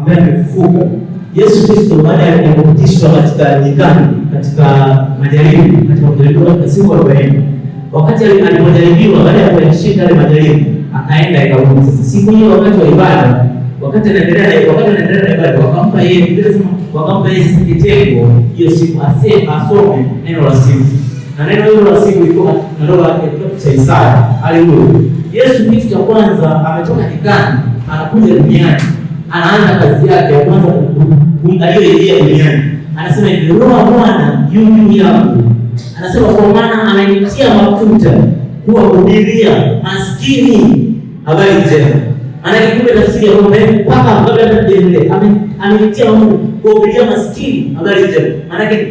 ambaye amefufuka. Yesu Kristo baada ya kupitishwa katika nyikani, katika majaribu, katika kujaribiwa katika siku 40, wakati alipojaribiwa, baada ya kuyashinda yale majaribu, akaenda hekaluni. Sasa siku hiyo wakati wa ibada, wakati anaendelea na ibada, wakampa yeye, Biblia inasema wakampa yeye sasa kitengo hiyo siku aseme, asome neno la siku, na neno hilo la siku ilikuwa katika neno la kitabu cha Isaya. Haleluya! Yesu kitu cha kwanza ametoka nyikani, anakuja duniani, anaanza kazi yake ya kwanza aliyoingia duniani, anasema hivi, Roho wa Bwana yu juu yangu, anasema kwa maana amenitia mafuta kuwahubiria maskini habari njema. Maanake kumbe tafsiri ya kwamba mpaka kabla hata tujaendelea, amenitia mafuta kuwahubiria maskini habari njema. Maanake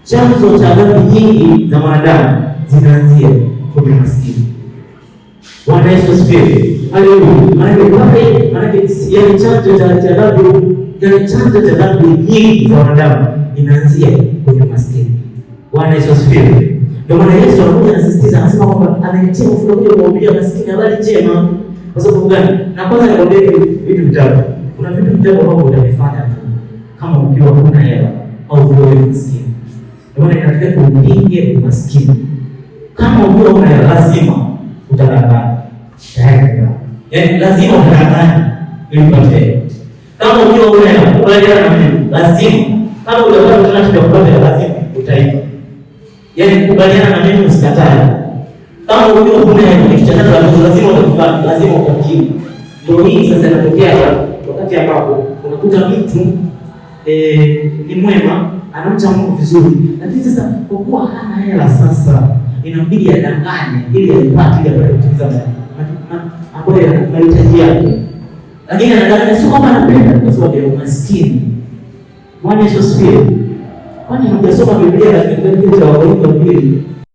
chanzo cha dhambi nyingi za mwanadamu zinaanzia kwenye maskini. Bwana Yesu asifiwe. Haleluya. Maanake pale, maanake yaani chanzo cha dhambi, yaani chanzo cha dhambi nyingi za wanadamu inaanzia kwenye maskini. Bwana Yesu asifiwe. Ndio maana Yesu anakuja anasisitiza, anasema kwamba amenitia mafuta kuja kuwahubiria maskini habari njema. Kwa sababu gani? Na kwanza nikwambie vitu vitatu. Kuna vitu vitatu ambavyo utavifanya tu kama ukiwa huna hela au ukiwa wewe maskini. Ndio maana inatakiwa tuupinge umaskini. Kama ukiwa huna hela, lazima utadanganya. Tayari. Yaani lazima utadanganya ili upate hela. Kama ukiwa huna hela, kubaliana na mimi, lazima kama hujapata utaratibu wa kupata hela, lazima utaiba. Yaani kubaliana na mimi, usikatae. Kama ukiwa huna hela, kitu cha tatu ambacho lazima utakifanya, lazima utakiri. Ndio hii sasa inatokea wakati ambapo unakuta mtu ni mwema, anamcha Mungu vizuri, lakini sasa kwa kuwa hana hela, sasa inabidi adanganye ili aipate, ili apate kutimiza ambayo mahitaji yake, lakini anadanganya, sio kwamba anapenda, kwa sababu ya umaskini. Bwana Yesu asifiwe. Kwani hamjasoma Biblia katika kitabu cha Wakorintho 2